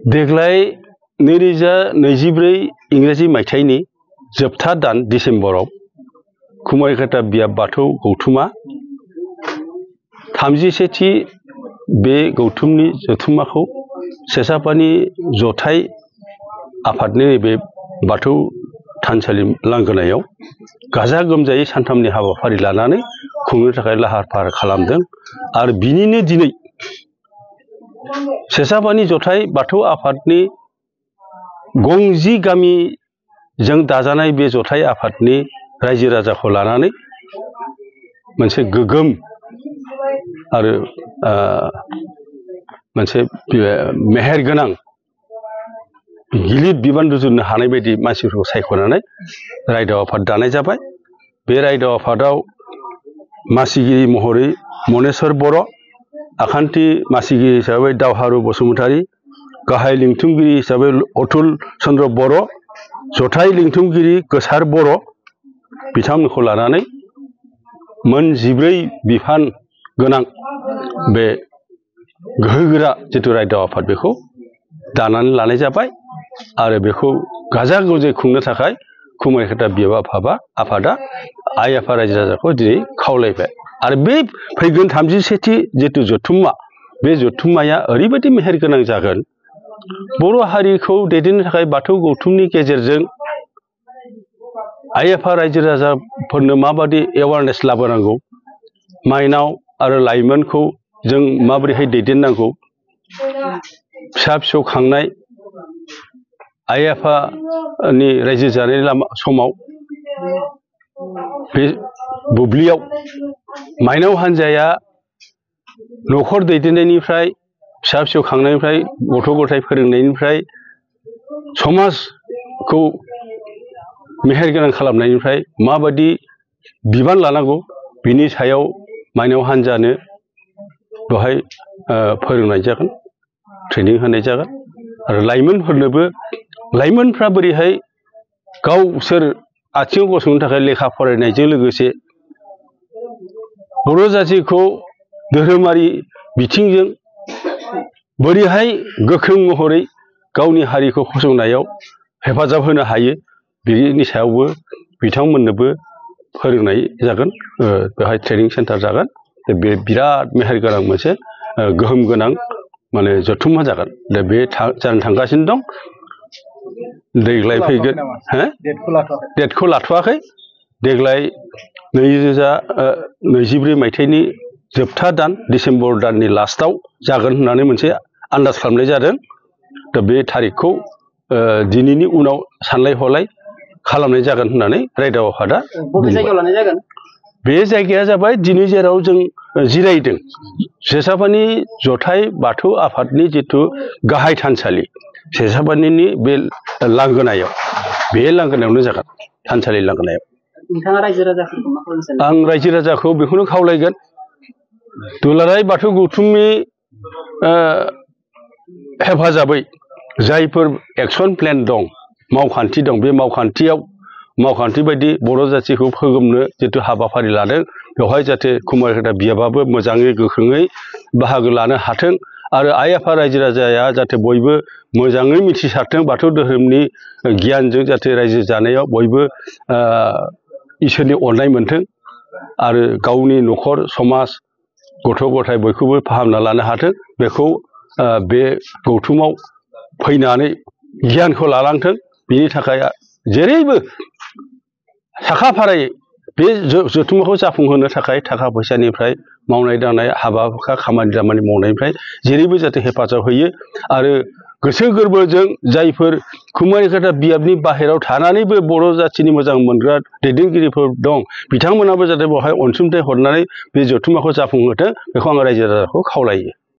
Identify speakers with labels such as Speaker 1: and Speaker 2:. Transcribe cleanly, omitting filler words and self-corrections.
Speaker 1: देग्लाय 2024 इंराजि मायथाइनि जोबथा दान डिसेम्बराव कुमारिघाटा बियाब बाथौ गौथुमा 31थि बे गौथुमनि जथुम्माखौ सेसापानि जथाय आफादनि बे बाथौ थानसालि लांगोनायाव गाजा गोमजायै सानथामनि हाबाफारि लानानै खुंनो थाखाय लाहार फाहार खालामदों आरो बिनिनो दिनै सेसापानि जथाय बाथौ आफादनि गंजि गामिजों दाजानाय बे जथाय आफादनि रायजो राजाखौ लानानै मोनसे गोगोम आरो मोनसे मेहेरगोनां गिलिर बिबान रुजुननो हानाय बायदि मानसिफोरखौ सायख'नानै रायदाव आफाद दानाय जाबाय। बे रायदाव आफादाव मासिगिरि महरै मनेस्वर बर', आखान्थि मासिगिरि हिसाबै दावहारु बसुमतारी, गाहाय लिंथुमगिरि हिसाबै अतुल चन्द्र बर', जथाय लिंथुमगिरि गोसार बर' बिथांमोनखौ लानानै मोन 14 बिफान गोनां बे गोहोगोरा जिथु रायदाव आफाद बेखौ दानानै लानाय जाबाय आरो बेखौ गाजा गोमजायै खुंनो थाखाय कुमारिघाटा बियाब आफादा आइ आफा रायजो राजाखौ दिनै खावलायबाय आरो बे फैगोन 31थि जिथु जथुम्मा बे जथुम्माया ओरैबायदि मेहेरगोनां जागोन बर' हारिखौ दैदेननो थाखाय बाथौ गौथुमनि गेजेरजों आइ आफा रायजो राजाफोरनो माबादि एवारनेस लाबोनांगौ, माइनाव आरो लाइमोनखौ जों माबोरैहाय दैदेननांगौ, फिसा फिसौ खांनाय आइ आफानि रायजो जानाय समाव बे बुब्लियाव माइनाव हान्जाया न'खर दैदेननायनिफ्राय फिसा फिसौ खांनायनिफ्राय गथ' गथाय फोरोंनायनिफ्राय समाजखौ मेहेरगोनां खालामनायनिफ्राय माबादि बिबान लानांगौ बिनि सायाव माइनाव हान्जानो बेवहाय फोरोंनाय जागोन, ट्रेनिं होनाय जागोन आरो लाइमोनफोरनोबो लाइमोनफ्रा बोरैहाय गावसोर आथिङाव गसंनो थाखाय लेखा फरायनायजों लोगोसे बर' जाथिखौ धोरोमारि बिथिंजों बोरैहाय गोख्रों महरै गावनि हारिखौ फसंनायाव हेफाजाब होनो हायो बिनि सायावबो बिथांमोननोबो फोरोंनाय जागोन। बेवहाय ट्रेनिं सेन्टार जागोन। बे बिराद मेहेरगोनां मोनसे गोहोम गोनां माने जथुम्मा जागोन। दा बे जानो थांगासिनो दं। देग्लाय फैगोन डेटखौ लाथ'वाखै। देग्लाय 2024 मायथाइनि जोबथा दान डिसेम्बर दाननि लास्टआव जागोन होननानै मोनसे आन्दाज खालामनाय जादों। दा बे थारिखखौ दिनैनि उनाव सानलाय हलाय खालामनाय जागोन होननानै रायदाव आफादा
Speaker 2: बबे जायगायाव लानाय जागोन?
Speaker 1: बे जायगाया जाबाय दिनै जेराव जों जिरायदों सेसापानि जथाय बाथौ आफादनि जिथु गाहाय थानसालि सेसापानिनि बे लांगोनायाव बे लांगोनायावनो जागोन, थानसालि लांगोनायाव।
Speaker 2: नोंथाङा रायजो राजाखौ मा खालामनो सानो?
Speaker 1: आं रायजो राजाखौ बेखौनो खावलायगोन दुलाराय बाथौ गौथुमनि हेफाजाबै जायफोर एक्सन प्लेन दं, मावखान्थि दं, बे मावखान्थि बायदि बर' जाथिखौ फोगोमनो जिथु हाबाफारि लादों बेवहाय जाहाथे कुमारिघाटा बियाबाबो मोजाङै गोख्रोङै बाहागो लानो हाथों आरो आइ आफा रायजो राजाया जाहाथे बयबो मोजाङै मिथिसारथों, बाथौ धोरोमनि गियानजों जाहाथे रायजो जानायाव बयबो इसोरनि अननाय मोनथों आरो गावनि न'खर समाज गथ' गथाय बयखौबो फाहामना लानो हाथों बेखौ बे गौथुमाव फैनानै गियानखौ लालांथों। बिनि थाखाय जेरैबो साखा फारायै बे जथुम्माखौ जाफुंहोनो थाखाय थाखा फैसानिफ्राय मावनाय दांनाय हाबा हुखा खामानि दामानि मावनायनिफ्राय जेरैबो जाहाथे हेफाजाब होयो आरो गोसो गोरबोजों जायफोर कुमारिघाटा बियाबनि बाहेरायाव थानानैबो बर' जाथिनि मोजां मोनग्रा दैदेनगिरिफोर दं बिथांमोनाबो जाहाथे बेवहाय अनसुंथाइ हरनानै बे जथुम्माखौ जाफुंहोथों बेखौ आं रायजो राजाखौ खावलायो।